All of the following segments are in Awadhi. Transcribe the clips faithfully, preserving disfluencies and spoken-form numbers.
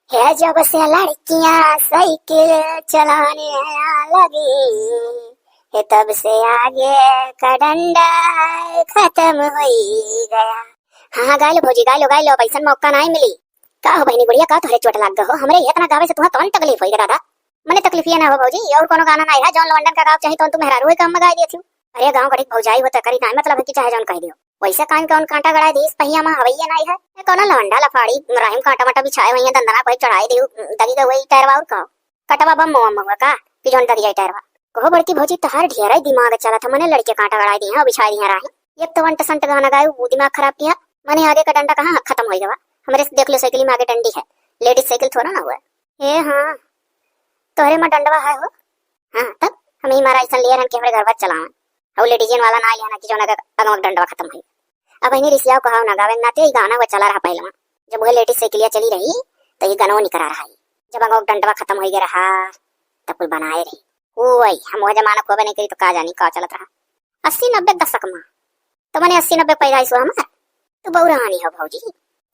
है जब से लड़कियां साइकिल चलाने लगी, है तब से आगे का डंडा खत्म हो गया। हाँ, हाँ, गाय लो भौजी, गाय लो, गाय लो, अब ऐसन मौका नाहीं मिली। का हो बहिनी गुड़िया, का तोहरे चोट लाग गए हो? हमरे इतना गावे से तुहा कौन तकलीफ होई रे दादा? मने तकलीफ ये ना हो भौजी, और कोनो गाना नाहीं है जौन लवंडन का गाव चाही तौन तू मेहरारू है काम में गाय देती हो। अरे गाँव गढ़ी भौजाई होता करी नाहीं मतलब है कि चाहे जौन कह दियो। वैसे कान कौन कांटा गड़ाए दीस पहिया में हवैया नाहीं है। ये कौन लवंडा लफाड़ी राहिम कांटा वाटा बिछाए हुई है, दंदना कोई चढ़ाए दियो, दगी गए वही टायरवा और का? कटवा बम मुआ महुआ का कि जौन दगी जाए टायरवा? कहो बड़की भौजी तहार ढेर ही दिमाग चला था, मने लड़के कांटा गड़ाए दी है और बिछाए दी है राहिम। एक तो अंट संट गाना गाए, वो दिमाग खराब किया। मने आगे का डंडा कहाँ खत्म हो गवा? हमरे से देख लो साइकिल में आगे डंडी है, लेडीज साइकिल थोड़ा ना हुआ। हे हाँ, तोहरे में डंडवा है हो? हाँ, तब हम ही मारा ऐसा ले रहन कि हमरे घर बार चलावन। और लेडीजन वाला ना लिया ना कि जो ना अगवा डंडवा खत्म है। अब इन्हें रिसियाव कहाव ना गावे नाते ही गाना वो चला रहा पहले में। जब वह लेडीज साइकिलिया चली रही, तो ये गाना निकरा रहा है। जब अगवा डंडवा खत्म हो गया रहा, तब कुल बनाए रही। ओ भाई, हम वह जमाना को नहीं करी तो का जानी का चलत रहा। अस्सी नब्बे दशक में तो मने अस्सी नब्बे पैदाइश हुआ हमार। तू बउरानी हो भौजी।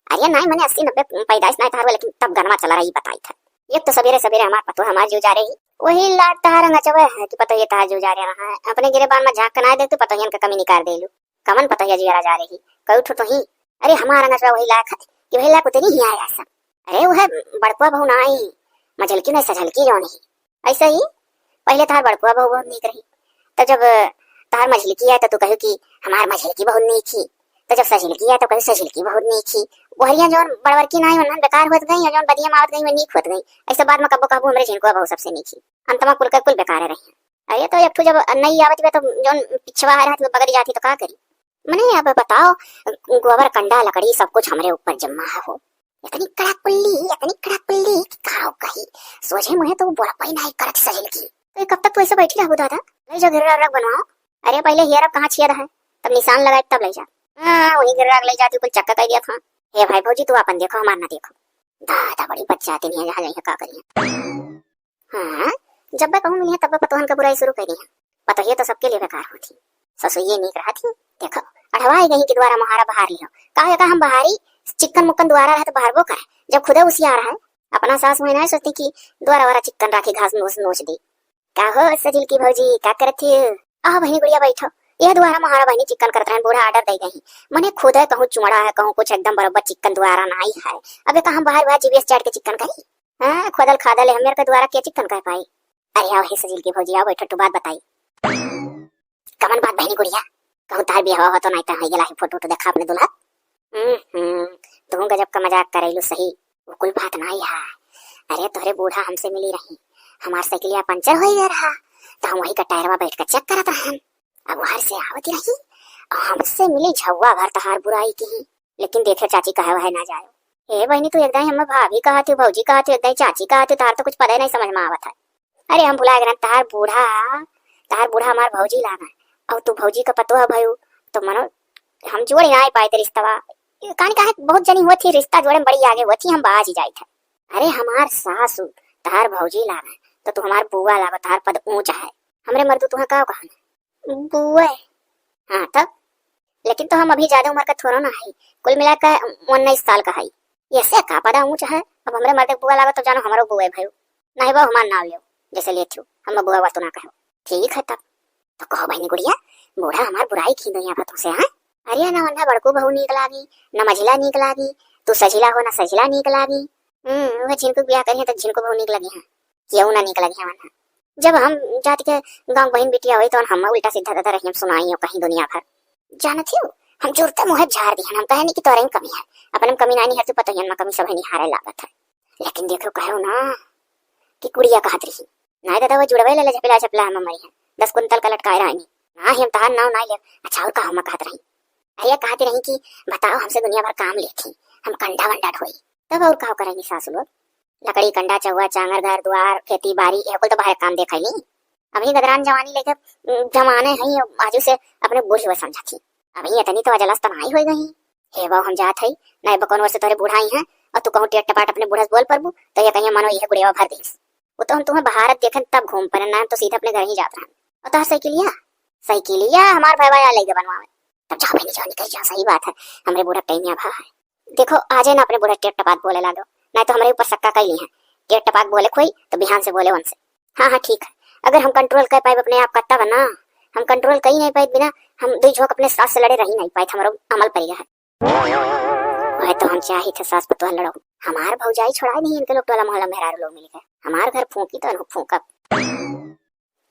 अरे नाहीं, मने अस्सी नब्बे पैदाइश नाहीं तहार हुआ, लेकिन तब गनवा चला रही बताई था। एक तो सबेरे सबेरे हमार पतोह हमार जो जा रही, वही लाग तहार रंगचवे है कि पतोह ये तहार जो जा रहा है। अपने गिरे बान में झांक के ना दे तू पतोहियन के कमी निकाल दे लू। कमन पतोहिया जियरा जा रही, कऊ ठो तो ही। अरे हमार रंगचवा वही लाग है कि वही लाग उतनी ही आया सब। अरे वह बड़कुआ बहू नाहीं, मझलकी नहीं सझलकी जौन ही। ऐसे ही पहले तहार बड़कुआ बहू बहुत नीक रही, तो जब तहार मझिलकी आए तो तू कहू कि हमार मझिलकी बहुत नीक ही, तो जब सझिलकी आए तो कहू सझिलकी बहुत नीक ही। गोहरिया जौन बड़वरकी नाई उन्हन बेकार होत गई, और जौन बदिया मावत गई वो नीक होत गई। ऐसे बाद में कब्बो कहबू हमरे झिनकुआ बहू सबसे नीक ही। अंतमा कुल के कुल बेकार रही। अरे तो एक ठो जब नई आवत बे तो जौन पिछवा है रहत वो बगड़ जाती तो का करी? मने अब बताओ, गोबर कंडा लकड़ी सब कुछ हमरे ऊपर जम्मा है हो। इतनी कड़ा कुल्ली, इतनी कड़ा कुल्ली कि का कही। सोझे मुँहे तो बोला पाई नाहीं करत सहेल की। तो ये कब तक तू ऐसे बैठी रहबू दादा? ले जा घर रख बनवाओ। अरे पहले हेयर अब कहाँ छियद है, तब निशान लगाए तब ले जा। हाँ, वही घर रख ले जाती कुल चक्का कर दिया था। हे भाई भौजी तू अपन देखो हमार ना देखो। दादा बड़ी बच्चा आती नहीं है, जहाँ जाइए का करिए। हाँ, जब बे कहूँ मिली है तब बे पतोहन का बुराई शुरू कर दी है। पतोहिए तो सबके लिए बेकार होती। ससुइये नीक रहत ही। देखो, अढ़वाई गई कि द्वारा मोहारा बहार लियो। काहे का हम बहारी, चिक्कन मुक्कन द्वारा रहे तो बहारबो करे। जब खुदे उसियार है, अपना सास वही ना सोचती कि द्वारा वारा चिक्कन राखी घास नोच नोच दी। का हो सजिल की भौजी, का करत ही? आहो बहिनी गुड़िया बैठो। यह द्वारा मोहारा बहिनी चिक्कन करत रहन, बूढ़ा ऑर्डर दे गई। मने खुदे कहूँ चुमड़ा है, कहूँ कुछ एकदम बरोबर चिक्कन द्वारा नाई है। अब ये का हम बाहर बाहर जीबीएस चढ़ के चिक्कन करी? हाँ, खोदल खादल है, मेरे के द्वारा के चिक्कन कह पाई? अरे आओ हे सजिल की भौजी, आओ बैठो, तो बात बताई। कमन बात बहिनी गुड़िया? कहूँ तार बियाह हो तो नाई तो हो गेला है, फोटो वोटो देखा अपने दुल्हा। हम्म, हम्म, तू गजब का मजाक करैलू सही, वो कुल बात नाई है। अरे तोहरे बूढ़ा हमसे मिली रही, हमार साइकिलिया पंचर हो गया रहा, तो हम वही का टायरवा बैठ के चेक करत रहन। अब वहर से आवत रही, और हमसे मिली झौवा भर तहार बुराई की। लेकिन देखे चाची कहे वहे ना जायो। ए बहिनी, तू एकदम हमें भाभी कहत हो, भौजी कहत हो, एकदम चाची कहत हो, तहार तो कुछ पता ही नहीं समझ में आवत है। अरे हम भुला गए, तहार बूढ़ा, तहार बूढ़ा हमार भौजी लागा, और तू भौजी का पतोह भयो, तो मनो हम जोड़ ही ना पाए रिश्तवा। कान काहे बहुत जनी होती रिश्ता जोड़े में बड़ी आगे होती, हम बाज ही जाइत है। अरे हमार सासू तहार भौजी लागा, तो तू हमार बुआ लागा, तहार पद ऊंचा है। हमरे मर्दू तुहे का कहा? बुआ। हाँ तब, लेकिन तो हम अभी ज्यादा उम्र का थोड़ा ना है, कुल मिला के उन्नीस साल का है। ऐसे का पदा ऊंच है, अब हमरे मर्दे बुआ लागो तो जानो हमरो बुआ भयो। नहीं बा हमार नाव लियो, जैसे लिए थू, हम बुआ वा तो ना कहो। ठीक है तब। तो कहो बहनी गुड़िया, बूढ़ा हमार बुराई की दुनिया पर तुमसे, हाँ? अरे ना वन्ना बड़को बहू नीक लागी, ना मझिला नीक लागी, तू सझिला हो ना सझिला नीक लागी। हम्म, वो झिनको ब्याह करिए तो झिनको बहू नीक लगी है, केहू ना नीक लगी है वन्ना। जब हम जाति के गाँव बहिन बिटिया होई तो हम उल्टा सीधा दादा रही, हम सुनाई हो कहीं दुनिया भर। जानत हो, हम जुरते मुँह झाड़ दिहन, हम कहे नहीं कि तोरे में कमी है, अपने में कमी ना नहीं है, तू पतोहियन में कमी सब है निहारे लागत है। लेकिन देखो कहो ना कि कुड़िया कहत रही, ना दादा वो जुड़वे ले ले झपला झपला हम मरी है, दस कुंतल का लटकाए रही। ना ही हम तहार नाव ना ले। अच्छा और का हम कहत रही? अरे कहत रही कि बताओ हमसे दुनिया भर काम लेती, हम कंडा वंडा ढोई, तब और का करेंगी सासू लोग? लकड़ी कंडा, चौवा, चांगर, घर द्वार, खेती बाड़ी, यह कुल तो बाहर काम देख ली। अभी गदरान जवानी लेके, उम, जमाने हैं, आजू से अपने बूढ़ी वो समझती। अभी इतनी तो अजलस तो नाई होई गई। हे बाऊ, हम जात हई, नाई बकौन वर्ष तोहरे बूढ़ा आई हैं, और तू कहूँ टेट टपाट अपने बूढ़ा से बोल परबू, तो ये कहिए मनो यह गुड़ियावा भर दीस। वो तो हम तुम्हें भारत देखें तब घूम पड़े, ना हम तो सीधे अपने घर ही जात रहन। और तोहर साइकिलिया? साइकिलिया हमार भाई भाई लेके बनवावे। तब जाओ बहनी, जाओ निकल जाओ, सही बात है, हमरे बूढ़ा टाइम यहाँ भा है। देखो, आजे ना अपने बूढ़ा टेट टपाट बोले लागो, नाहीं तो हमरे ऊपर सक्का कइ लिहे। के टपाक बोले खोई तो बिहान से बोले उनसे। हाँ, हाँ, ठीक है। अगर हम control कर पाइब अपने आप का तब ना, हम control कइ नाहीं पाइब बिना, हम दुई झोंक अपने सास से लड़े रही नाहीं पाइत, हमरो अमल परि गया है। वह तो हम चाहित है सास पतोह लड़ो, हमार भौजाई छोड़ाइ दिहीं इनके लोग टोला मोहल्ला मेहरारू लोग मिलके, हमार घर फूँकी तो इनको फूँकब।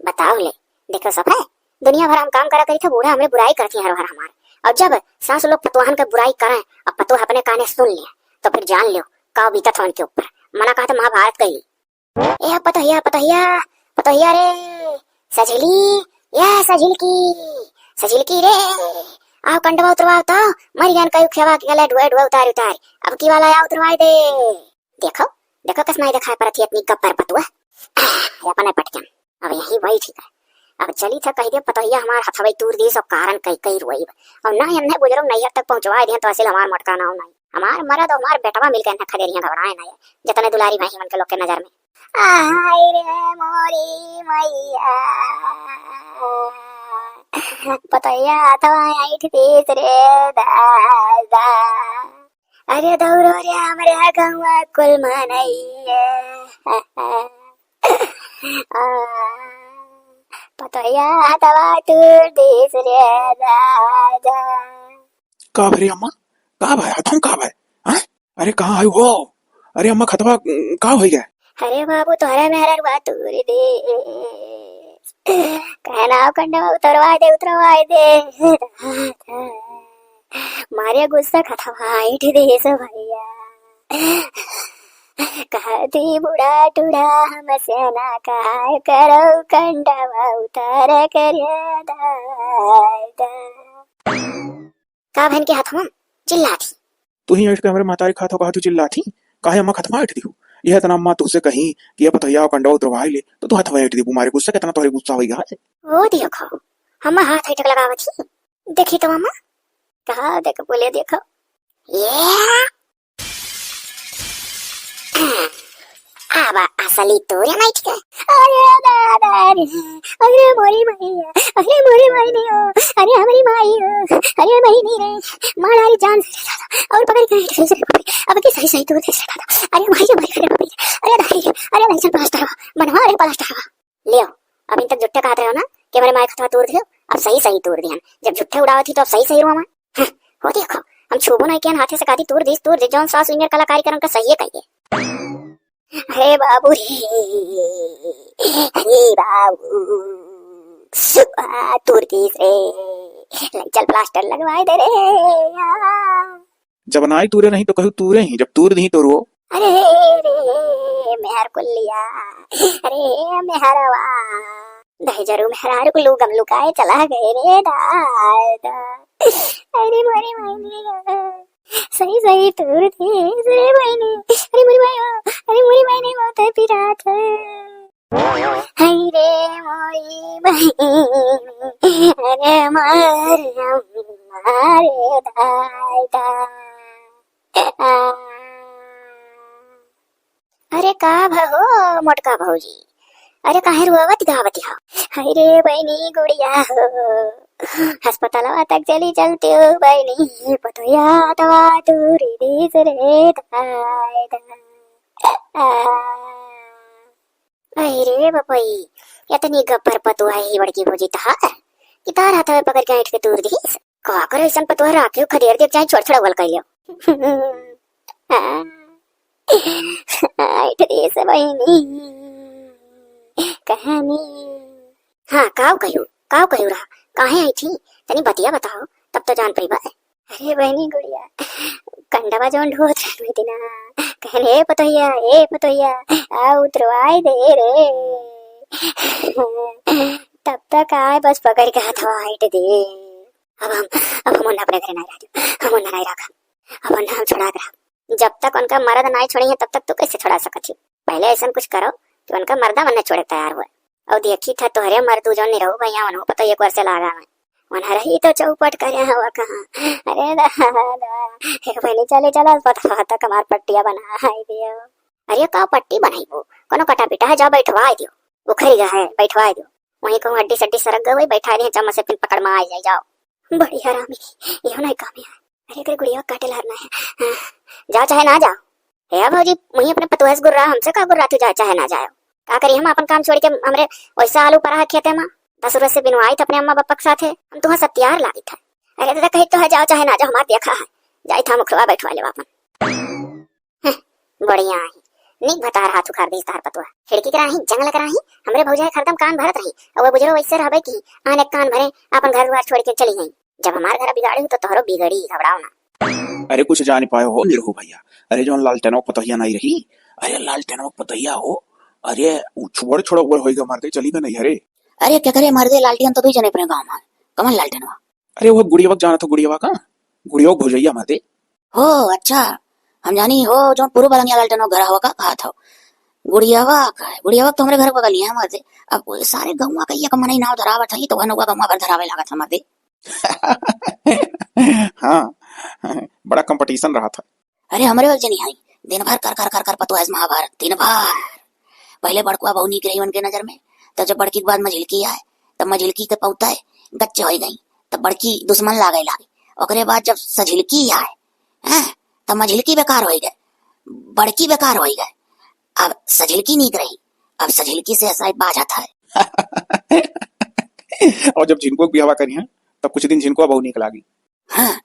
बताओ ले, देखो सब है, दुनिया भर हम काम करा करी थे, बूढ़ा हमरे बुराई करती हैं हर हर हमार। और जब सास लोग पतोहन के बुराई करें और पतोह अपने काने सुन ले, तो फिर जान लो का बीतत हो उनके ऊपर। मना कहा तो महाभारत कही। ए पतोहिया, पतोहिया, पतोहिया रे, सझिली, ए सझिलकी, सझिलकी रे, आओ कंडवा उतरवाओ तो, मर गन कई खेवा के गले ढुए ढुए उतार उतार, अब की वाला आओ उतरवाई दे। देखो, देखो कस नाई देखाए परत ही अपनी गब्बर पतुआ। अपन पटकन, अब यही वही ठीक है। अब चली था कह दे पतोहिया हमार हथवे तूर दी, सब कारण कई कई रोई। और ना अन्ने बुजुर्ग नैहर तक पहुँचवाए दिहन तो असल हमार मटका नाव नाई। हमार मरद और हमार बेटवा मिलके अन्ने खदेरिया घबराए ना, जतने दुलारी माही मन के लोग के नजर में। आहाय रे मोरी मैया, पतैया हथवा ऐठ देस रे दादा। अरे दौड़ो रे हमरे गौवा कुल मनैया। आ, पतैया हथवा तूर देस रे दादा। का भरे अम्मा, का भय, हथवा का भय? हाँ? अरे कहाँ है वो? अरे अम्मा खतवा का होइ गया? अरे बाबू तोहरे मेहररुआ तूर दे, कहना कंडवा उतरवाए दे, उतरवाए दे। मारे गुस्सा खतवा ऐठ देस भैया। कहती बूढ़ा टूढ़ा हमसे ना कहा करो कंडवा उतार करे दादा। का भन के हथवा चिल्लात ही? तू ही ऐठ के हमरे महतारी खात हो, कहा तू चिल्लात ही? काहे अम्मा खतवा ऐठ दिहू? यह इतना अम्मा तुझसे कही कि ये पतैया कंडवा उतरवाई ले, तो तू हथवा ऐठ दिहू। मारे गुस्सा कितना तोहरे गुस्सा होई गा है। वो देखो, हम हाथ ऐठक लगावत ही। देखी तो अम्मा, कहा देख बोले देखो। ये आवा असली तोरे नाइट के। अरे दादा रे, अरे मोरी मैया, अरे मोरी माई ने ओ, अरे हमारी माई ओ, अरे बहिनी रे, मारा रे जान से रे दादा, और पकड़ के ऐठ देस रे बाप रे, अब की सही सही तूर देस रे दादा, अरे माई रे माई रे बाप रे, अरे दाई रे, अरे लाइसेंस प्लास्टर हो, बनवा रे प्लास्टर हो। लियो, अब इन तक झूठे कहत रहे हो ना कि हमारे माई खतवा तूर दियो, अब सही सही तूर दिहन, जब झूठे उड़ावत ही तो अब सही सही रुआ। हं, हो देखो, हम छूबो नहीं किहन, हाथे से कहती तूर दीस, तूर दीस, जौन सास इंजर कलाकारी करन का सही है कहिए। अरे बाबू रे, अरे बाबू, आ, तूर दीस रे, चल प्लास्टर लगवाए दे रे। आ। जब नाई तूरे नहीं तो कहू तूरे ही, जब तूर दी तो रो। अरे रे मेहर कुल्लिया, अरे मेहरवा, दहिजरू मेहरारू को लूगम लुकाए चला गए रे दादा। अरे मोरी माई रे, सही सही तूर देस रे बहिनी। अरे मोरी माई हो, अरे मोरी माई नहीं बहुत है पिरात है। हाय रे मोरी बहिनी, अरे मार मारे दादा। अरे का भ हो मोटका भौजी, अरे काहे रोवत गावत हो? हाय रे बहिनी गुड़िया हो, अस्पतालवा तक चली चलती हो बहिनी, पतोहिया हथवा तूर देस रे दादा। अरे बपई, इतनी गब्बर पतोह ही बड़की भौजी तहार, कि तार हथवे पकड़ के ऐठ के तूर दीस। का करे ऐसन पतोह राखे खदेर दे, चाहे छोड़ छोड़ उगल कर लियो। ऐठ देस बहिनी। कहानी। हाँ, काव कह्यू, काव कह्यू रहा, काहे ऐठी? तनी बतिया बताओ, तब तो जान पइबा। अरे बहिनी गुड़िया, कंडवा जौन ढोत रहे दिना, कहन, "ए पतोहिया, ए पतोहिया, आ उतरवाई दे रे।" तब तक आए बस पकड़ के हथवा ऐठ दे। अब हम, अब हम उन्हें अपने घरे नहीं रह दियो, हम उन्हें नहीं रखा, अब उन्हें हम छुड़ा के रहा। जब तक उनका मरद नहीं छोड़ी है, तब तक तू कैसे छुड़ा सकत ही? पहले ऐसा कुछ करो कि उनका मर्दा मन छोड़े तैयार हुए। और देखी था तोहरे मर्दू जो निरहू भैया, उन्हों पर तो एक वर्ष लागा में। उन्हें रही तो चौपट करे हवा कहाँ। अरे दादा, हे बहनी, चले चलो अस्पताल तक हमार पट्टिया बना है दियो। अरे का पट्टी बनाई वो? कोनो कटा पिटा है, जाओ बैठवा दियो। उखरी गया है, बैठवा दियो। वहीं कहूँ हड्डी सड्डी सरक गई, वही बैठा दिए, चम्मच से फिर पकड़ में आ जाए, जाओ। बड़ी हरामी, यह नहीं काम है। अरे अगर गुड़िया काटे लारना है, हाँ, जाओ चाहे ना जाओ। ए भौजी, वहीं अपने पतोह से गुर्रा, हमसे का गुर्रा, तू जाए चाहे ना जाए। का करी, हम अपन काम छोड़ के हमरे वैसा आलू परा है खेते में, दस रोज से बिनवाई थे अपने अम्मा बापा के साथे, हम तुहा सब तैयार लागित है। अरे दादा, कही तो है जाओ चाहे ना जाओ, हमार देखा है, जाई था मुखवा बैठवा लेवा अपन। हं, बढ़िया है, नीक भतार हाथ उखाड़ दी तार पतोह। खिड़की के राही, जंगल के राही, हमरे भौजाई हरदम कान भरत रही, और वो बुजुर्ग वैसे रहबे की आने कान भरे, अपन घर दुआर छोड़ के चली गई। जब हमार घर बिगाड़ी हुई तो तोहरो बिगड़ी, घबराओ ना। अरे कुछ जान पाए हो निरहू भैया, अरे जौन लालटेनवा पतोहिया नहीं रही, अरे लालटेनवा पतोहिया हो, अरे उ छोड़ छोड़ उबर होई गा मर्दे, चली गा नहीं हरे। अरे क्या करे मर्दे, लालटेन तो दुई जने अपने गाँव में, कमन लालटेनवा? अरे वो गुड़ियावा के जानत हो, गुड़ियावा का, गुड़ियावा के भौजैया मर्दे। हो अच्छा, हम जानी हो जौन पूर्व बलंगिया लालटेनवा घर हवा का कहा था, गुड़ियावा का है, गुड़ियावा तो हमरे घर बगलिया है मर्दे। अब सारे गौवा का एक मनई नाव धरावत है तो वह नौवा गौवा भर धरावे लागत है मर्दे। हाँ, बड़ा competition रहा था। अरे हमरे वक्त जनी आई, दिन भर कर कर कर कर पतोह महाभारत, दिन भर। पहले बड़कुआ बहू नीक रही उनके नजर में, तब जब बड़की के बाद मझिलकी आए, तब मझिलकी के पौता है, गच्चे हो गई, तब बड़की दुश्मन लागे लागे। ओकरे बाद जब सझिलकी आए, हैं, तब मझिलकी बेकार हो गए, बड़की बेकार हो गए, अब सझिलकी नीक रही, अब सझिलकी से ऐसा बाझत है। और जब झिनको के बियाहवा करी हैं, तब कुछ दिन झिनको बहू नीक लागी। हाँ,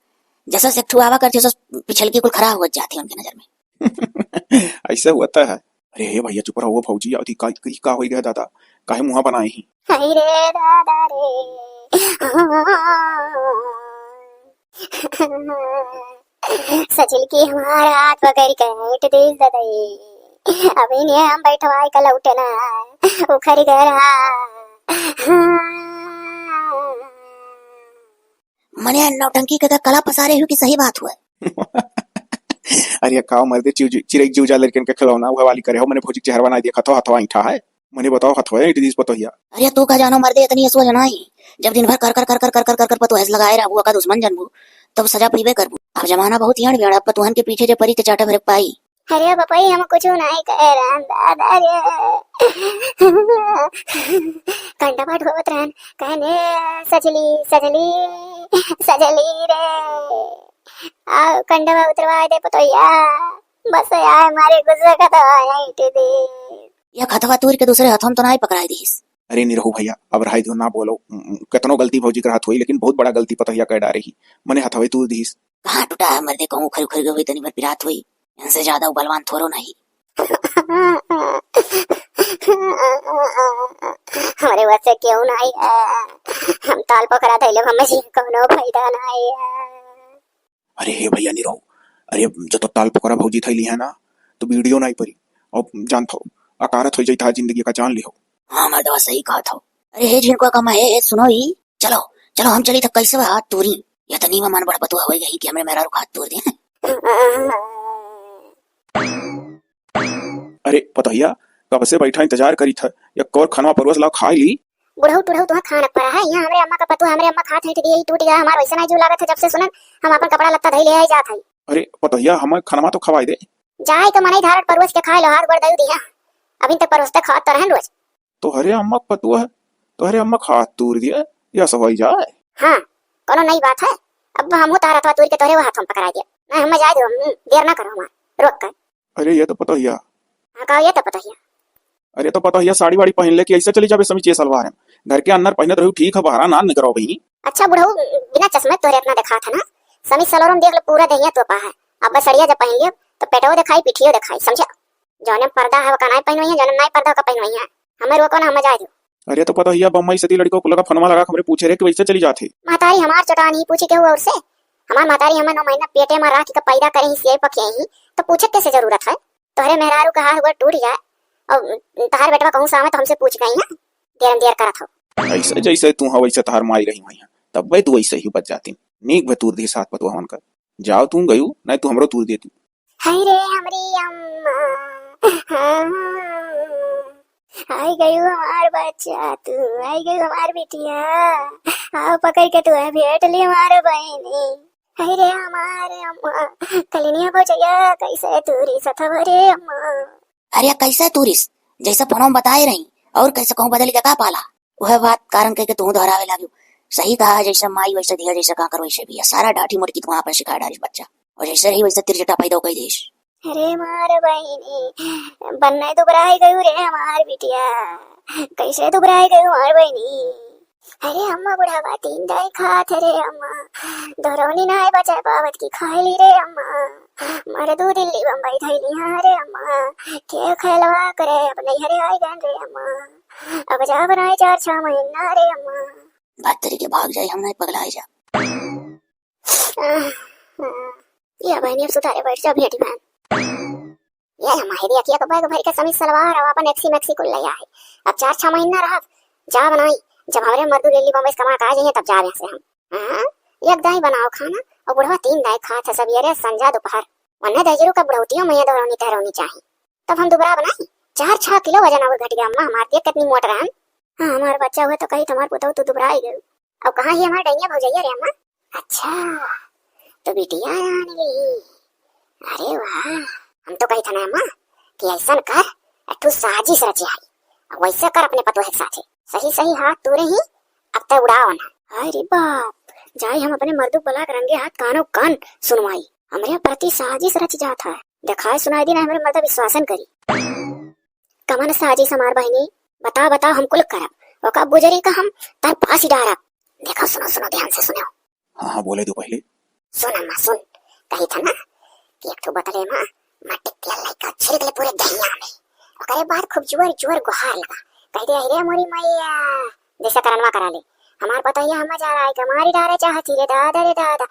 जैसा से ठुआवा करती, वैसा पिछल की कुल खराब हो जाती है उनकी नजर में। ऐसे होता है। अरे हे भैया, चुप रहो, वो भौजी, अभी का, का, का हो गया दादा, काहे मुँह बनाए ही? हाय रे दादा रे। सझिलकी हमारा हाथ पकड़ के हट दे ददई। अभी ने हम बैठवाए का लौटे ना, उखड़ गया। मने नौटंकी के, के कला पसारे हो कि सही बात हुआ? अरे का मर्दे, चिउ-, चिरई जिउजा लड़कन के खिलौना उहे वाली करे हो, मने भौजी के चेहरवा ना देखत हो, हथवा ऐंठा है। मने बताओ, हथवा ऐंठ दीस पतोहिया। अरे तू का जानो मर्दे, इतनी सोच नाई। जब दिन भर कर कर कर कर कर कर कर कर पतोह से लगाए रहबू, का दुश्मन जनबू, तब सजा पइबे करबू। अब जमाना बहुत यान बियान, अब पतोहन के पीछे जे परी ते चाटा भरे पाई। अरे बपई, हम कुछ नहीं कहे रहन दादा रे। कंडा पाठ होत रहन, कहने सजली, सजली, सजली रे। आ कंडवा उतरवा दे पतोहिया, बस आए मारे गुस्सा का तो आए दे। या हथवा तूर के दूसरे हथवा में तो नाई पकड़ाई दीस। अरे निरहू भैया, अब रहाई दियो, ना बोलो। उम, उम, केतनो गलती भौजी के रहत होई, लेकिन बहुत बड़ा गलती पतोहिया कर डारे ही। मने हथवे तूर दीस। कहाँ टूटा है मर्दे, कहूँ उखड़ उखड़ गए हुई तनी भर पिरात हुई। इनसे ज्यादा उ बलवान थोरो नहीं। हमरे वसे क्यों नहीं है? हम ताल पकड़ा धैले, हमें जी कोनो फायदा नहीं है। अरे हे भैया निरहू, अरे जो तो ताल पकड़ा भौजी धैली है ना, तो वीडियो नहीं परी। और जान थो, अकारत हो जाई था जिंदगी का, जान लिहो। हाँ मर्दवा सही कहा थो। अरे हे झिनको का माँ, हे, हे सुनो ही, चलो, चलो हम चली था, कैसे हाथ तूरी। या तो नीमा मन बड़ा पतुआ हो गई कि हमरे मेहरारू का हाथ तूर दे। अरे पतोहिया, कब से बैठा इंतजार करी था, या कौर खनवा परोस लाओ खाई ली। बुढ़ऊ टुढ़ऊ तुहा खान पड़ा है, यहाँ हमरे अम्मा का पतुआ, हमरे अम्मा खात है, टूट गया, हमार वैसे नहीं जीव लागत है, जब से सुनन हम अपन कपड़ा लत्ता धई ले आई जात है। अरे पतोहिया, हमें खनवा तो खवाई दे। जाए तो मनई धारट परोस के खाए लो, हाथ गोड़ दई दिया, अभी तक परोसते खात तो रहन रोज। तोहरे अम्मा के पतुआ है, तोहरे अम्मा के हाथ तूर दिया, या सब होई जाए। हाँ, कोनो नई बात है, अब हमहू तार हथवा तूर के तोहरे वो हाथ हम पकड़ा दिया। नहीं, हमें जाए दो, हम्म, देर ना करो हमार, रोक कर। अरे ये तो पतोहिया। हाँ, का ये तो पतोहिया? अरे तो पतोहिया साड़ी वाड़ी पहन ले कि ऐसे चली जाबे समीचे सलवार में? घर के अंदर पहनत रहू ठीक है, बाहर ना निकरो भाई। अच्छा बुढ़ऊ, बिना चश्मे तोहरे इतना देखा था ना, समीज सलवार में देख लो पूरा देहिया तोपा है। अब बस सड़िया जब पहन लियो तो पेटवो दिखाई, पिठियो दिखाई, समझा? जौने पर्दा है वो का नाई पहनवई है, जौने नाई पर्दा का पहनवई है। हमें रोको ना, हमें जाए दो। अरे तो पतोहिया बम्बई से ती लड़को लगा फोनवा लगा के हमरे पूछे रहे कि वैसे चली जात है। महतारी हमार चटानी पूछे के हुआ और से? हमार महतारी हमें नौ महीना पेटे में राख के पैदा करे ही, सियाई पके ही, तो पूछे के से जरूरत है? तोहरे मेहरारू का हाथ गोड़ टूट जाए और तहार बेटवा कहूँ से आवे तो हमसे पूछ गई ना, देर देर करत हो। ऐसे जैसे तू हो वैसे तहार माई रही हुई है, तब भाई तू ऐसे ही बच जाती। नीक भे तूर दी साथ पतुआ उनका। जाओ तू गयू, नहीं तू हमरो तूर दे तू। हाय रे हमरी अम्मा, हाँ, आई गयू हमार बच्चा तू, आई गयू हमार बिटिया, आओ पकड़ के तू है भेंट ली हमार बहिनी। हाय रे हमार अम्मा, कलिनिया बचैया कैसे तूरी सथवा रे अम्मा। अरे कैसे तूरिस? जैसे फोनो में बताए रही, और कैसे कहूँ बदल के का पाला? वह बात कारण कह के तू दोहरावे लाग्यो। सही कहा, जैसे माई वैसे धिया, जैसे कांकर वैसे बिया। सारा डांटी मुटकी तू वहाँ पर सिखा डालिस बच्चा, और जैसे रही वैसे तिरजटा पैदा कई देस। अरे मार बहिनी, बन्ने दुबराई गयू रे हमार बिटिया, कैसे दुबराई गयू हमार बहिनी? अरे अम्मा, बुढ़ावा तीन दाई खात है रे अम्मा, दोरौनी नाय बचा पावत की खाई ली रे अम्मा। मरे दू दिल्ली बम्बई धैली हाँ रे अम्मा, के खैलवा करे अपने हरे आई गन रे अम्मा। अब जा बनाए चार छह महीना रे अम्मा। बात तरीके भाग जाए, हम नहीं पगलाए जा। आह, आह। या बहिनी, अब सुतारे बैठ जा, भेटी बहन। या माहिरी अकिया के बैग भर के समीज सलवार और अपन एक्सी मैक्सी कुल ले आए। अब चार छह महीना रहब, जा बनाई। जब हमरे मर्दू दिल्ली बम्बई से कमा के आ जाइए, तब जाब यहाँ से हम। हाँ, एक दाई बनाओ खाना और बुढ़वा तीन दाई खात है सब, ये रे संझा दोपहर। वन्ने दहिजरू का बुढ़ौतियों में ये दोरौनी टहरौनी चाही। तब हम दुबरा बनाई, चार छह किलो वजन और घट गया अम्मा हमार, देख कितनी मोट रहन। हाँ, हमार बच्चा हुए तो कही तुम्हार पुतहु तू दुबरा ही गयू। अब कहाँ ही हमार डैनिया भौजैया रे अम्मा? अच्छा, तो बिटिया जान ली। अरे वाह, हम तो कही था ना अम्मा कि ऐसा कर, एक ठो साजिश रचे है, अब वैसा कर अपने पतोह के साथे। सही सही हाथ तू रही, अब तय उड़ाओ ना। अरे बाप, जाई हम अपने मर्दू बुला के रंगे हाथ कानो कान सुनवाई। हमरे प्रति साजिश रच जात है, देखाए सुनाई दी ना, हमरे मर्दा विश्वासन करी। कमन साजिश हमार बहिनी, बताओ बताओ, हम कुल करब, ओका गुजरी का हम तार फांसी डारब। देखो सुनो सुनो, ध्यान से सुनो। हाँ हाँ, बोले दो पहले। सुन अम्मा सुन, कही था ना कि एक ठो बोतले में मट्टी के तेल लइका छिड़क ले पूरे दहिया में, ओकरे बाद खूब जोर जोर गुहार लगा, कह दे अरे मोरी मैया, जैसे करनवा करा ले। हमार पतोहिया हमें जा रहा है कि मारी डारे चाहती रे दादा रे दादा।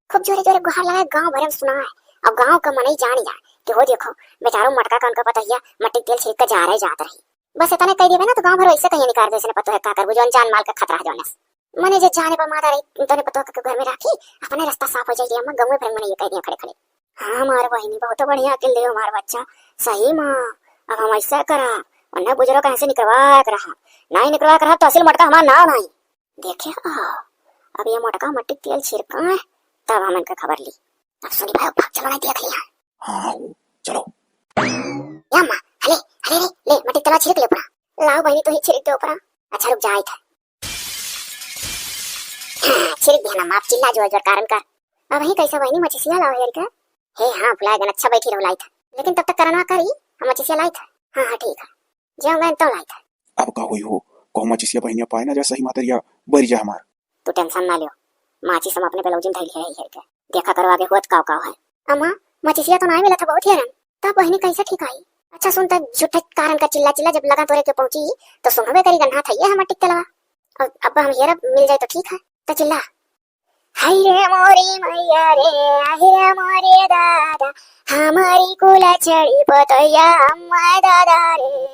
खूब जोरे जोरे गुहार लगाए, गांव भरे में सुनाए। अब गांव का मनई जान जाए कि हो देखो, बेचारो मटका का उनका पतोहिया मट्टी के तेल छिड़क के जा रहे जात रही। बस इतने कह देबे ना तो गांव भर ऐसे कहीं निकाल दे, इसने पतोह का करबू, जौन जान माल का खतरा है जौन। मने जे जाने पर माता रही, तने पतोह के घर में राखी, अपने रास्ता साफ हो जाए, अम्मा गांव भर में ये कह दिया खड़े खड़े। हाँ हमारे बहिनी, बहुत बढ़िया अकिल दे हमारे बच्चा, सही माँ। अब हम ऐसा करा, वरना बुजुर्ग कहीं से निकलवा के रहा, नहीं निकलवा के रहा तो असिल मटका हमार नाव नहीं। देखे, आ, अब ये मोटका मट्टी तेल छिड़का है, तब हम इनका खबर ली। अब सुनी भाई, भाग चलो, नहीं देख लिया। हाँ, हाँ, हो, चलो। या माँ, हले, हले रे, ले, मट्टी तेल छिड़क ले पूरा। लाओ बहिनी, तू ही छिड़क दे ऊपर। अच्छा, रुक जा, आई था। हाँ, छिड़क दिया ना, माँ, चिल्ला जोर जोर कारण कर। अब ही कैसा बहिनी, मचिसिया लाओ यार का। हे, हाँ, भुलाए गन, अच्छा, बैठी रहो, लाई था। लेकिन तब तक करनवा करी, हम मचिसिया लाई था। हाँ, हाँ, ठीक है। जे होंगे तो लाई था। अब का होई हो, कहूँ माचिसिया बहिनिया पाए ना जा, सही मातरिया बरी जा हमार। तू tension ना लियो, माचिस हम अपने ब्लाउज में धइले है, है के। देखा करो आगे होत काव काव है। अम्मा, माचिसिया तो ना मिला था, बहुत हेरन। तब बहिनी कैसे ठीक आई? अच्छा सुन, तब झूठे कारण का चिल्ला चिल्ला जब लगा तोरे के पहुंची, तो सुनबे करी गन्हा था ये हमार टिक तलवा। अब, अब हम हेरब मिल जाए तो ठीक है, तो चिल्ला। हाय रे मोरी मैया रे, हाय रे मोरे दादा, हमारी कुला छड़ी पतोया अम्मा दादा रे।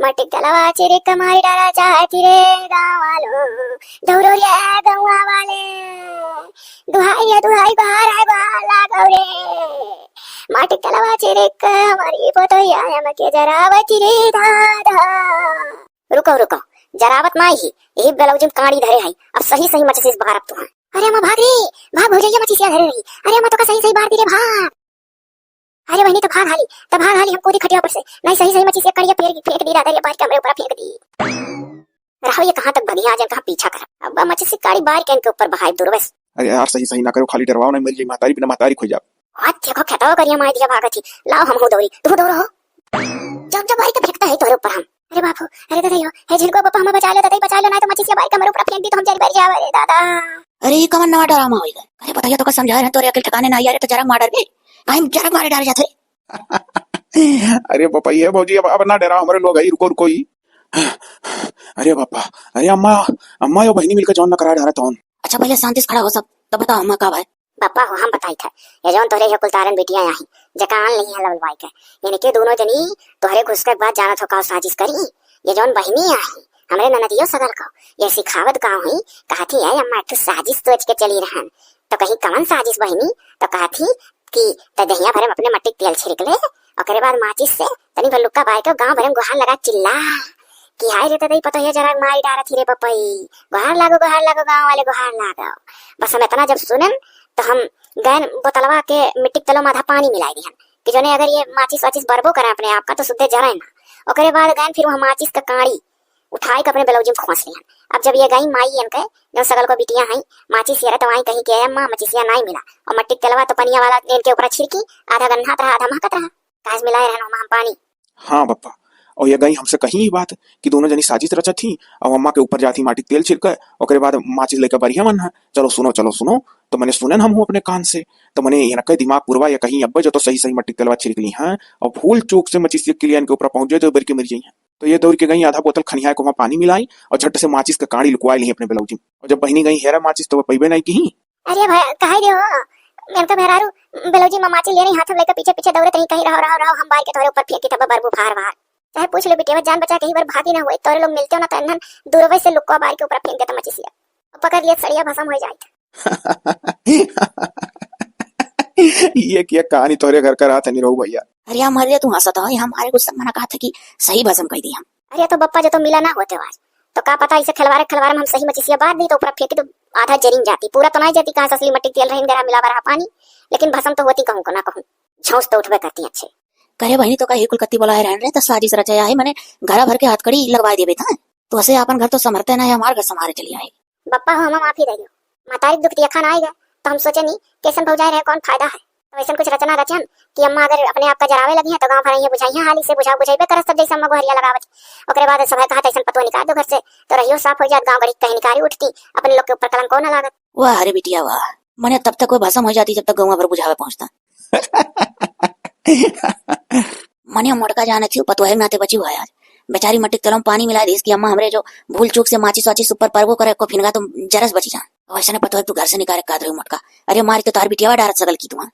मटिक तलवा चिरिक मारी डारा चाहती रे गाँव वालो, दौड़ो रे गाँव वाले। दुहाई रे दुहाई, बहार आए बहार लागो रे। मटिक तलवा चिरिक हमारी पतोया अम्मा के जरावती रे दादा। रुको, रुको, जरावत नाई ही, यही ब्लाउज में कांड़ी धरे हई, अब सही सही मचिसिया बारब तुहा। अरे अम्मा भाग रे, भाग भौजैया मचिसिया धरे रही। अरे अम्मा तोका सही सही बार दी रे, भाग। अरे बहिनी तो भाग हाली, तो भाग हाली, हम कूदी खटिया पर से। नहीं सही सही मचिसिया कांड़िया फेंक, फेंक दी दादा रे, बार के हमरे ऊपर फेंक दी। रहो ये कहाँ तक बनिया, आज कहाँ पीछा कर। अब मचिसिया कांड़ी बार के इनके ऊपर बहाई दूर बस। अरे यार सही सही ना करो, खाली डरवाओ, नहीं मर जाई महतारी, बिना महतारी खोई जाओ। आज देखो खेतवा करिया माई दिया भागत ही, लाओ हम हो दौड़ी, तू दौड़ो हो। जब जब बारी के फेंकता है तोरे ऊपर हम। अरे बाप हो, अरे दादा हो, हे झिनको बापा हमें बचा लो दादा, बचा लो, नहीं तो मचिसिया बारी के हमारे ऊपर फेंक दी तो हम जल बर जावे रे दादा। अरे ये कवन नवा डरामा होई गए? अरे बताइए तो का समझा रहे हैं, तोरे अकल ठिकाने ना आई, अरे तो जरा मार डर गए। आई जरा मारे डर जाते। अरे बापा, ये भौजी अब, अब ना डराओ हमारे लोग, आई रुको रुको ही। अरे बापा, अरे अम्मा, अम्मा यो बहिनी मिलकर जौन न करा डारा तौन। अच्छा पहले शांति से खड़ा हो सब, तब बताओ अम्मा का भाई। बापा हो, हम बताई था, ये जौन तोहरे ये कुल तारन बिटिया आई, जका आन ली है लवल बाई के, इनके दोनों जनी तोहरे घुसके के बाद जानत हो का साजिश करी। ये जौन बहिनी आई, हमरे ननदियो सगल को, ये सिखावत गाँव ही, कहती है अम्मा एक ठो साजिश सोच के चली रहन। तो कहीं कवन साजिश बहिनी? तो कहती कि त दहिया भरे में अपने मट्टी के तेल छिड़क ले, ओकरे बाद माचिस से तनी भर लुक्का बाय के गाँव भरे में गुहार लगा चिल्ला कि हाय रे तदई पतोहिया जरा मारी डारत ही रे पपई, गुहार लागो, गुहार लागो, गाँव वाले गुहार लागो। बस हम इतना जब सुनन तो हम गैन बोतलवा के मिट्टी के तलो में आधा पानी मिलाई दिहन कि जोने अगर ये माचिस वाचिस बरबो करें अपने आप का तो सुद्धे जरे ना। ओकरे बाद गैन फिर वहाँ माचिस का कांड़ी उठाई के अपने ब्लाउज में खोंस लिहन। अब जब ये गई माई इनके, जौन सगल को बिटिया हैं, माचिस यरे तो आई कहीं के, "अम्मा, मचिसिया नाई मिला।" और मट्टी के तेलवा तो पनिया वाला इनके ऊपर छिड़की, आधा गन्हात रहा, आधा महकत रहा। काज मिलाए रहन ओमा हम पानी। हाँ बप्पा, और ये गई हमसे कही ही बात कि दोनों जनी साजिश रचत ही और अम्मा के ऊपर जात ही माटी तेल छिड़के, ओकरे बाद माचिस लेके बरिया मन है। चलो सुनो, चलो सुनो। तो मने सुनन हम हूँ अपने कान से, तो मने इनके दिमाग पुरवा ये कहीं अब्बे जो तो सही सही मट्टी तेलवा छिड़क ली हैं और भूल चूक से मचिसिया के लिए इनके ऊपर पहुँच जाए तो बर के मर जाई हैं। तो ये दौड़ के गई, आधा बोतल खनिया के वहाँ पानी मिलाई और झट से माचिस का काड़ी लुकवा ली अपने ब्लाउज में। और जब बहिनी गई हेरा माचिस तो वो पैबे नहीं की। अरे भाई, कहे दे हो, इनका मेहरारू ब्लाउज में माचिस ले रही, हाथ में लेकर पीछे पीछे दौड़त रही, कहीं, "रहो, रहो, रहो, हम बार के तोहरे ऊपर फेंकी तब बरबू फार फार।" चाहे पूछ ले बिटिया, जान बचा कहीं बार भागी ना हुई, तोहरे लोग मिलते हो ना तो इन्हन दूरवे से लुकवा बार के ऊपर फेंक देता मचिसिया। पकड़ लिए सड़िया भसम हो जाए। ये क्या कहानी तोहरे घर का रहा था निरहू भैया? अरे यार, मर रे तू हंसत हो, ये हमारे कुछ मना कहा था कि सही भसम कह दी हम। अरे तो बप्पा, जो तो मिला ना होते आज, तो का पता इसे खिलवारे खिलवारे में हम सही मचिसिया बार दी तो ऊपर फेंकी तो आधा जरीन जाती, पूरा तो नहीं जाती, कहाँ से असली मट्टी तेल रही, गरा मिला रहा पानी, लेकिन भसम तो होती कहूँ को ना कहूँ, झौंस तो उठबे करती अच्छे। करे बहिनी, तो का ही कुल कत्ती बोला है रहन रे, तो साजिश रचाया है, मने घरा भर के हथकड़ी लगवाए देबे था। तो ऐसे अपन घर तो संभरते ना है, हमार घर संभारे चली आए। बप्पा हो, हमें माफी दे दियो। मतारी दुख दिया खाना आएगा, तो हम सोचे नहीं, कैसन भौजाई रहे, कौन फायदा है। तो ऐसन कुछ रचना रचन कि अम्मा अगर अपने आप का जरावे लगी हैं, तो गाँव भर ये बुझाई हैं, हाली से बुझाओ, बुझाइबे करस, तब जैसे अम्मा गोहरिया लगावत। ओकरे बाद सब है कहा, "ऐसन पतोह निकाल दो घर से, तो रहियो साफ हो जात, गाँव गढ़ी कहीं निकारी उठती, अपने लोग के ऊपर कलंको ना लागत।" वाह रे बिटिया वाह, मने तब तक वो भसम हो जाती जब तक गौवा भर बुझावे पहुँचता। मने मोटका जाने थी, पतोहे में आते बची हुआ यार। बेचारी मट्टी के तेलों में पानी मिला दी इसकी अम्मा हमरे जो भूल चूक से माचिस वाचिस ऊपर परगो करे को फिनगा तो जरस बची जान। वैसे ने पतोहे तू घर से निकाले काद रही मोटका। अरे मारी तो तार बिटिया डारत सगल की तू, हाँ।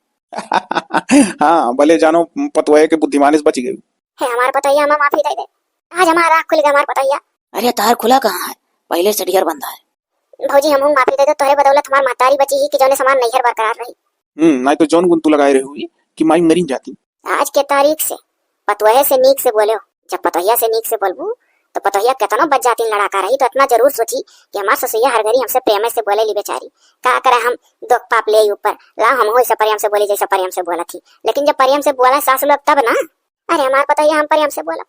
हाँ, भले जानो पतोहे के बुद्धिमानिस बची गई। हे हमार पतोहिया, हमें माफी दे दे। आज हमार आँख खुल गया हमार पतोहिया। अरे तार खुला कहाँ है, पहले से ढेर बंधा है। भौजी, हमहू माफी दे दो, तोहरे बदौलत हमार महतारी बची ही कि जौने समान नैहर बरकरार रही। हम्म, नहीं तो जौन गुन तू लगाए रही हुई कि माई मरी जाती। आज के तारीख से पतोहे से नीक से बोले हो। जब पतोहिया से नीक से बोलबू तो पतोहिया केतनो बच जाती लड़ाका रही तो इतना जरूर सोची कि हमार ससुइया हर घड़ी हमसे प्रेम से बोले ली बेचारी। का करे हम दुख पाप ले ऊपर, लाओ हमहू ऐसे प्रेम से बोली जैसे प्रेम से बोलत ही। लेकिन जब प्रेम से बोला सास लोग तब ना। अरे हमार पतोहिया हम प्रेम से बोलब।